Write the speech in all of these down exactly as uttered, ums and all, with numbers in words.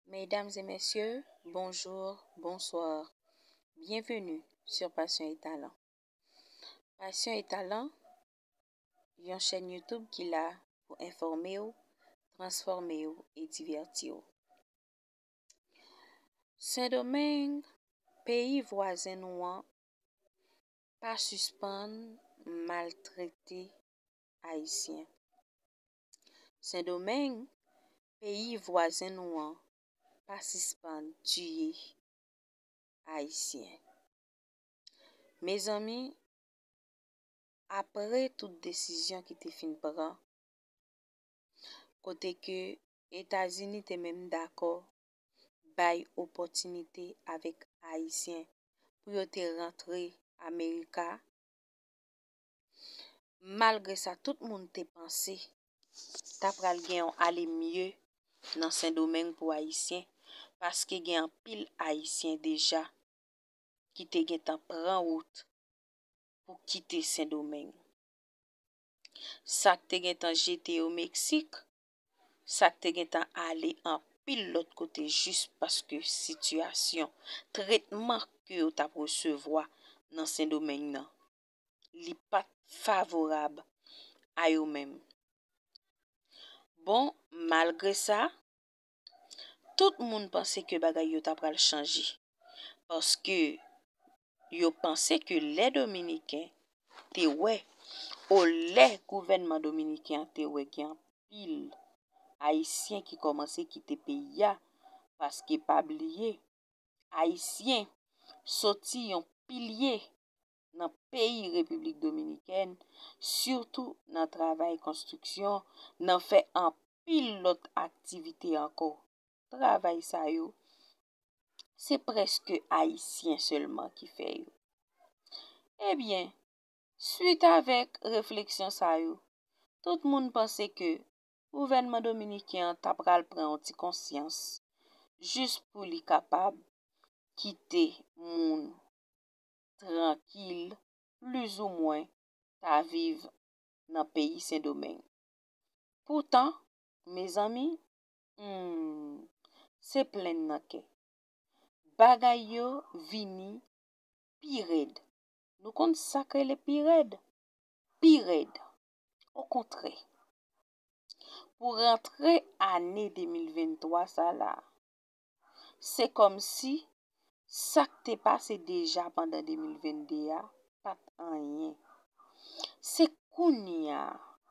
Mesdames et messieurs, bonjour, bonsoir. Bienvenue sur Passion et Talent. Passion et Talent, yon chèn YouTube ki la pou enfòme w, transfòme w e divèti w. Sendomeng, peyi vwazen nou an, pa sispann maltrete Ayisyen. Sendomeng, peyi vwazen nou an, pa sispann tiye Ayisyen. Mezanmi, apre tout desizyon ki te fin pran, kote ke Etazini te menm dakò bay opòtinite avèk Ayisyen pou yo te rantre Amerika. Malgre sa, tout moun te panse ta pral gen yon ale mye nan Sendomeng pou Ayisyen, paske gen anpil Ayisyen deja ki te gentan pran wout pou kite Sendomeng. Sa k te gentan jete yo Meksik, sa k te gentan ale anpil lòt kote jis paske sitiyasyon, tretman ke yo t ap resevwa nan Sendomeng nan, li pa t favorab a yo menm. Bon, malgre sa, tout moun panse ke bagay yo ta pral chanje. Paske yo panse ke lè Dominiken te wè, o lè gouvènman dominiken an te wè gen anpil Ayisyen ki kòmanse kite peyi a, paske pa bliye, Ayisyen soti yon pilye nan peyi Repiblik Dominikèn, sitou nan travay konstriksyon, nan fè anpil lòt aktivite ankò. Travay sa yo, se prèske Ayisyen sèlman ki fè yo. Ebyen, swit avèk refleksyon sa yo, tout moun panse ke gouvènman dominiken an ta pral pran yon ti konsyans, jis pou li kapab kite moun trankil, plizoumwen, ta viv nan peyi Sendomeng. Poutan, mezanmi, hmm, se plenn nan kè. Bagay yo vini pi rèd. Nou konn sa k rele pi rèd? Pi rèd. Okontrè, pou rantre ane de mil venntwa sa la, se kòmsi sa k te pase deja pandan de mil vennde a pa t anyen. Se kounye a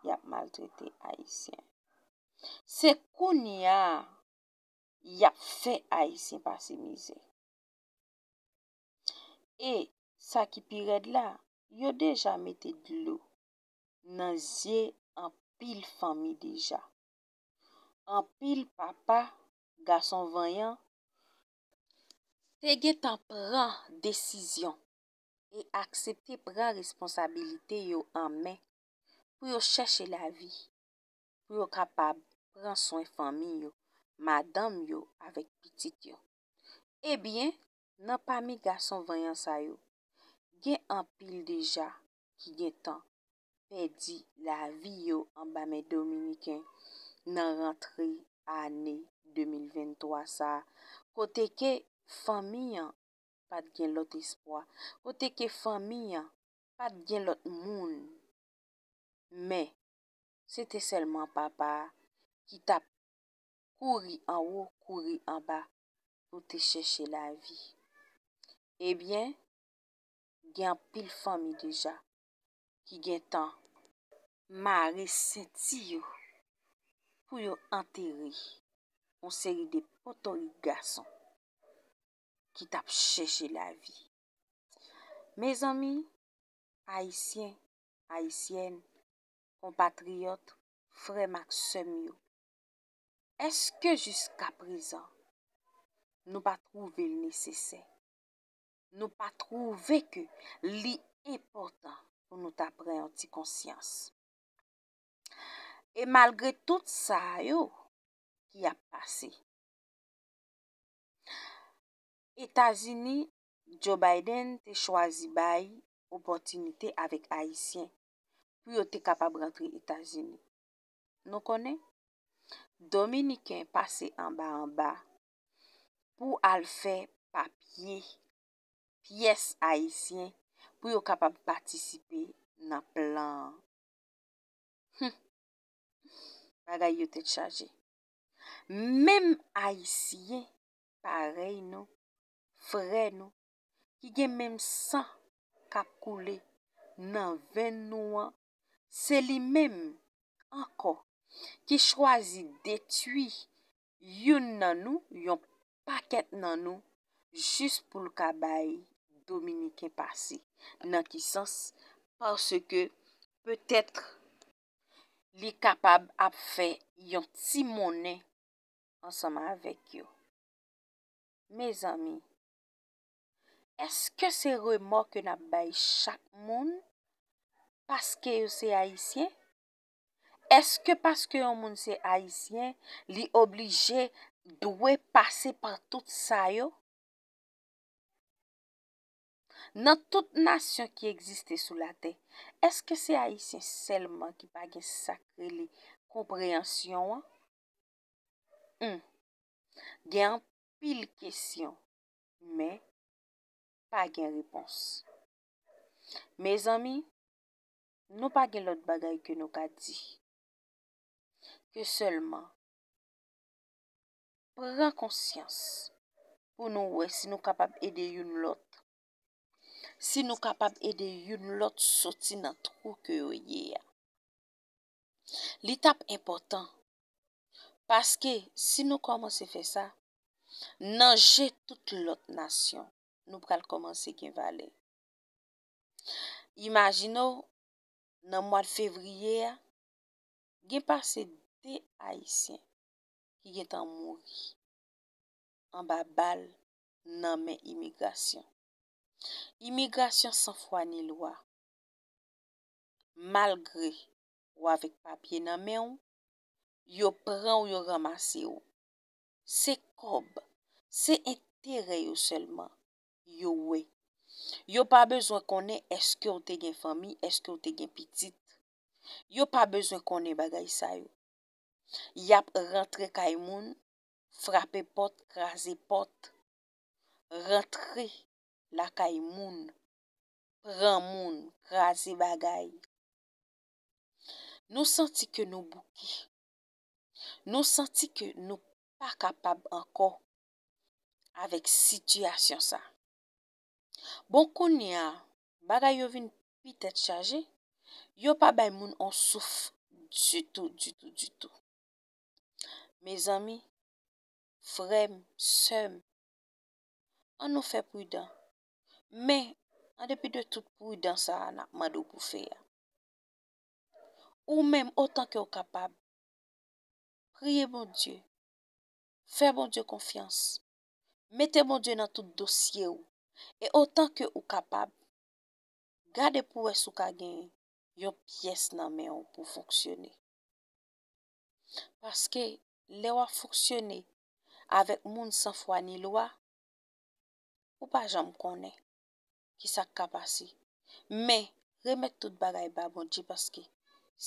y ap maltrete Ayisyen. Se kounye a y ap fè Ayisyen pase mizè. E sa ki pi rèd la, yo deja mete dlo nan zye anpil fanmi deja. Anpil papa, gason vanyan, te gentan pran desizyon e aksepte pran responsabilite yo an men pou yo chèche lavi, pou yo kapab pran swen fanmi yo, madanm yo avèk pitit yo. Ebyen, nan pami gason vanyan sa yo, gen anpil deja ki gentan pèdi lavi yo anba men dominiken nan rantre ane de mil venntwa sa a, kote ke fanmi an pa t gen lòt espwa, kote ke fanmi an pa t gen lòt moun, men se te sèlman papa a ki t ap kouri anwo, kouri anba pou te chèche lavi. Ebyen, gen anpil fanmi deja ki gentan mare senti yo pou yo antere yon seri de potorik gason ki t ap chèche lavi. Mezanmi, Ayisyen, Ayisyèn, konpatriyòt, frè m ak sè m yo, èske jiskaprezan nou pa twouve l nesesè, nou pa twouve ke li enpòtan pou nou ta pran yon ti konsyans? E malgre tout sa yo ki ap pase, Etazini, Joe Biden te chwazi bay opòtinite avèk Ayisyen pou yo te kapab rantre Etazini. Nou konnen, Dominiken pase anba anba, pou al fè papye pyès ayisyen pou yo kapab patisipe nan plan an. Hum, bagay yo tèt chaje. Menm ayisyen parèy nou, frè nou, ki gen menm san k ap koule nan venn nou an, se li menm ankò ki chwazi detwi youn nan nou, yon pakèt nan nou, jis pou l ka bay Dominiken pase. Nan ki sans? Paske petèt li kapab ap fè yon ti monnen ansanm avèk yo. Mezanmi, èske se remò ke n ap bay chak moun paske yo se ayisyen? Èske paske yon moun se ayisyen, li oblije dwe pase pa tout sa yo? Nan tout nasyon ki egziste sou latè, èske se ayisyen sèlman ki pa gen sa k rele konpreyansyon an? Hum. Gen anpil kesyon, men pa gen repons. Mezanmi, nou pa gen lòt bagay ke nou ka di ke sèlman pran konsyans pou nou wè si nou kapab ede youn lòt, si nou kapab ede youn lòt soti nan twou ke yo ye a. Li t ap enpòtan, paske si nou kòmanse fè sa, nan je tout lòt nasyon, nou pral kòmanse gen valè. Imajine w, nan mwa fevriye a, gen pase de Ayisyen ki gentan mouri anba bal nan men imigrasyon. Imigrasyon san fwa ni lwa. Malgre w avèk papye nan men w, yo pran w, yo ranmase w. Se kòb, se enterè yo sèlman yo wè. Yo pa bezwen konnen èske w te gen fanmi, èske w te gen pitit. Yo pa bezwen konnen bagay sa yo. Y ap rantre kay moun, frape pòt, kraze pòt, rantre lakay moun, pran moun, kraze bagay. Nou santi ke nou bouke. Nou santi ke nou pa kapab ankò avèk sitiyasyon sa. Bon, kounye a, bagay yo vin pi tèt chaje, yo pa bay moun on souf ditou, ditou, ditou. Mezanmi, frè m, sè m, ann nou fè pridan. Men, an depi de tout pridan sa a n ap mande w pou fè a, ou menm, otan ke w kapab, priye Bondye, fè Bondye konfyans, mete Bondye nan tout dosye w, e otan ke ou kapab, gade pou w wè si w ka gen yon pyès nan men w pou fonksyone. Paske lè w ap fonksyone avèk moun san fwa ni lwa, ou pa janm konnen ki sa k ka pase. Men, remèt tout bagay ba Bondye, paske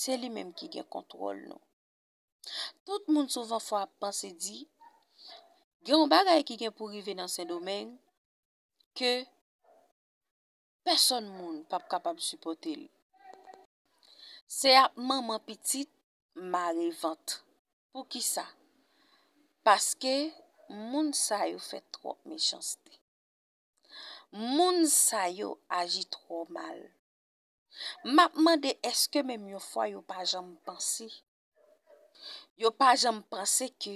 se li menm ki gen kontwòl nou. Tout moun souvan fwa ap panse di, gen yon bagay ki gen pou rive nan Sendomeng ke pèsòn moun p ap kapab sipòte l. Se ap manman pitit mare vant. Poukisa? Paske moun sa yo fè twòp mechanste. Moun sa yo aji twò mal. M ap mande, èske menm yon fwa yo pa janm panse? Yo pa janm panse ke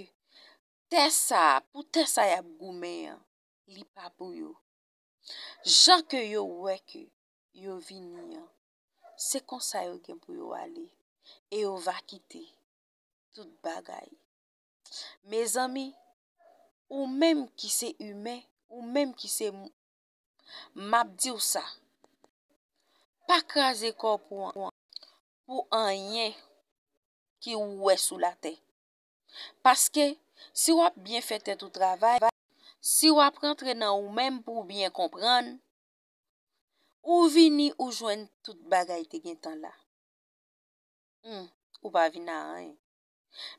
tè sa a, pou tè sa y ap goumen an, li pa pou yo. Jan ke yo wè ke yo vini an, se konsa yo gen pou yo ale, e yo va kite tout bagay. Mezanmi, ou menm ki se imen, ou menm ki se m-, m ap di w sa, pa kraze kò w pou an-, pou anyen ke w wè sou latè. Paske, si w ap byen fè tèt ou travay, si w ap rantre nan ou menm pou w byen konprann, ou vini, ou jwenn tout bagay te gentan la. Hmm, ou pa vin a anyen.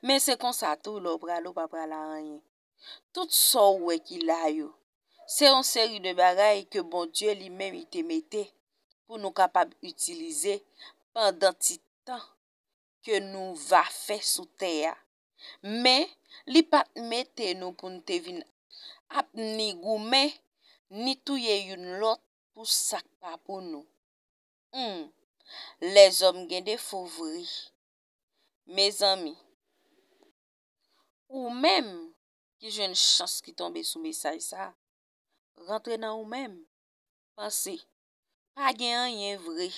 Men se konsa tou, lè w prale, ou pa pral a anyen. Tout sa w wè ki la yo, se yon seri de bagay ke Bondye li menm li te mete pou nou kapab itilize pandan ti tan ke nou va fè sou tè a. Men, li pa t mete nou pou n te vin ap ni goumen, ni touye youn lòt pou sa k pa pou nou. Hmm, lèzòm gen defo vre. Mezanmi, ou menm ki jwenn chans ki tonbe sou mesaj sa, rantre nan ou menm. Panse, pa gen anyen vre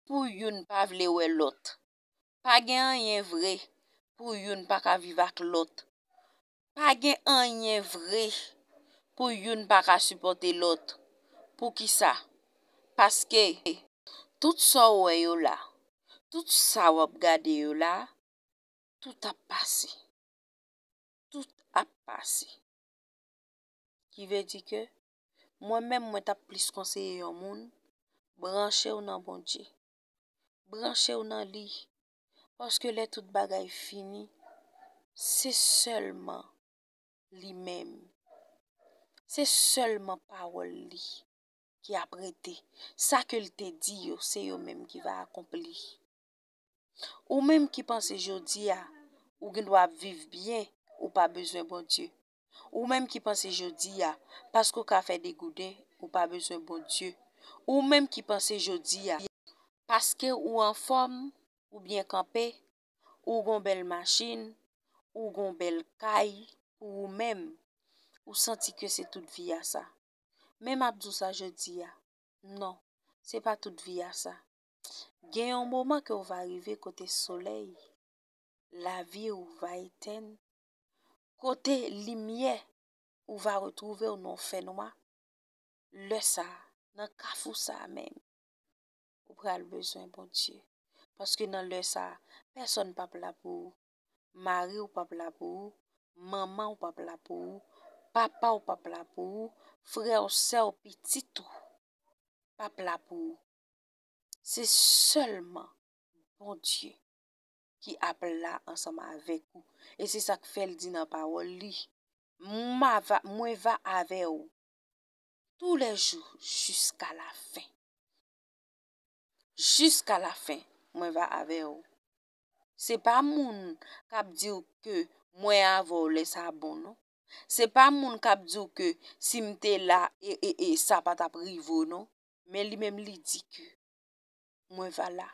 pou youn pa vle wè lòt. Pa gen anyen vre pou youn pa ka viv ak lòt. Pa gen anyen vre pou youn pa ka sipòte lòt. Poukisa? Paske tout sa w wè yo la, tout sa w ap gade yo la, tout ap pase. Tout ap pase. Ki vle di ke mwen menm, mwen t ap plis konseye yon moun, branche w nan Bondye. Branche w nan li. Paske lè tout bagay fini, se sèlman li menm. Se sèlman pawòl li ki ap rete. Sa ke l te di yo, se yo menm ki va akonpli. Ou menm ki panse jodi a, ou gen dwa ap viv byen, ou pa bezwen Bondye. Ou menm ki panse jodi a, paske w ka fè degouden, ou pa bezwen Bondye. Ou menm ki panse jodi a, paske ou anfòm, ou byen kanpe, ou gon bèl machin, ou gon bèl kay pou ou menm, ou santi ke se tout vi a sa. Men m ap di w sa jodi a, non, se pa tout vi a sa. Gen yon moman ke w va rive kote solèy lavi w va etenn, kote limyè ou va retwouve w nan yon fènwa. Lè sa a, nan kafou sa a menm, ou pral bezwen Bondye. Paske nan lè sa a, pèsonn p ap la pou ou. Mari w p ap la pou ou. Manman w p ap la pou ou. Papa w p ap la pou ou. Frè w, sè w, pitit ou p ap la pou ou. Se sèlman Bondye ki ap la ansanm avèk ou. E se sa k fè l di nan pawòl li, "M ava, mwen va avè w tou lè jou jiska lafen." Jiska lafen, mwen va avè w. Se pa moun k ap di w ke mwen avè w lè sa bon, non. Se pa moun k ap di w ke si m te la, e, e, e, sa pa t ap rive w, non. Men li menm, li di ke mwen va la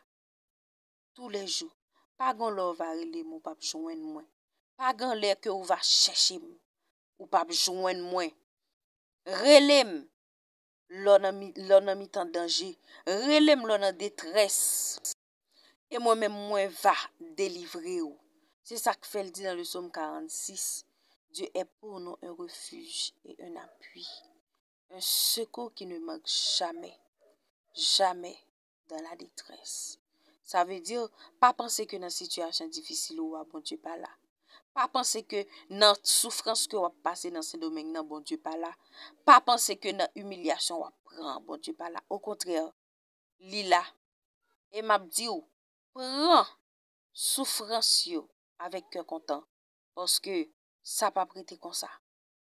tou lè jou. Pa gen lè w va rele m, ou p ap jwenn mwen. Pa gen lè ke w va chèche m, ou p ap jwenn mwen. Rele m lè w nan mi-, lè w nan mitan danje. Rele m lè w nan detrès. E mwen menm, mwen va delivre w. Se sa k fè l di nan le psaume quarante-six, Dieu est pour nous un refuge et un appui, un secours qui ne manque jamais, jamais dans la détresse. Sa vle di, pa panse ke nan sitiyasyon difisil ou a, Bondye pa la. Pa panse ke nan soufrans ke w ap pase nan Sendomeng nan, Bondye pa la. Pa panse ke nan imilyasyon w ap pran an, Bondye pa la. Okontrè, li la. E m ap di w, pran soufrans yo avèk kè kontan, paske sa p ap rete konsa.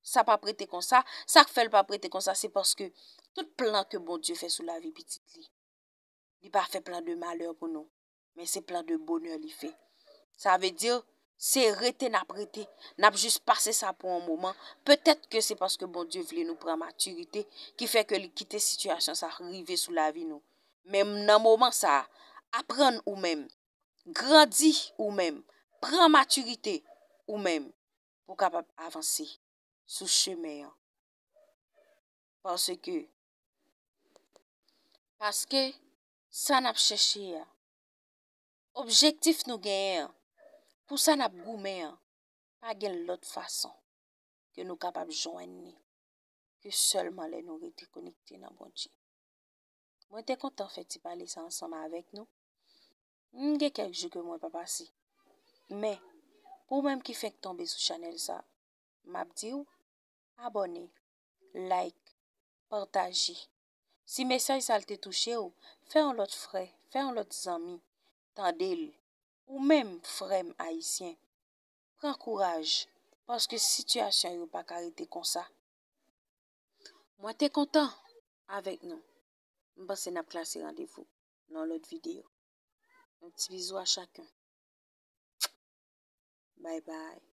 Sa p ap rete konsa. Sa k fè l p ap rete konsa, se paske tout plan ke Bondye fè sou lavi pitit li, li pa fè plan de malè pou nou, men se plan de bonè li fè. Sa vle di, se rete n ap rete, n ap jis pase sa pou yon moman. Petèt ke se paske Bondye vle nou pran matirite ki fè ke li kite sitiyasyon sa rive sou lavi nou. Men nan moman sa a, aprann ou menm, grandi ou menm, pran matirite ou menm pou w kapab avanse sou chemen an. Paske, paske sa n ap chèche a, objektif nou genyen an, pou sa n ap goumen an, pa gen lòt fason ke nou kapab jwenn li ke sèlman lè nou rete konekte nan Bondye. Mwen te kontan fè ti pale sa ansanm avèk nou. M gen kèk jou ke mwen pa pase. Men, pou ou menm ki fenk tonbe sou chanèl sa, m ap di w, abòne, like, pataje. Si mesaj sa l te touche w, fè yon lòt frè, fè yon lòt zanmi tande l. Ou menm, frè m ayisyen, pran kouraj, paske sitiyasyon yo pa ka rete konsa. Mwen te kontan avèk nou. M panse n ap klase randevou nan lòt videyo. Yon ti bizou a chacun. Bye bye.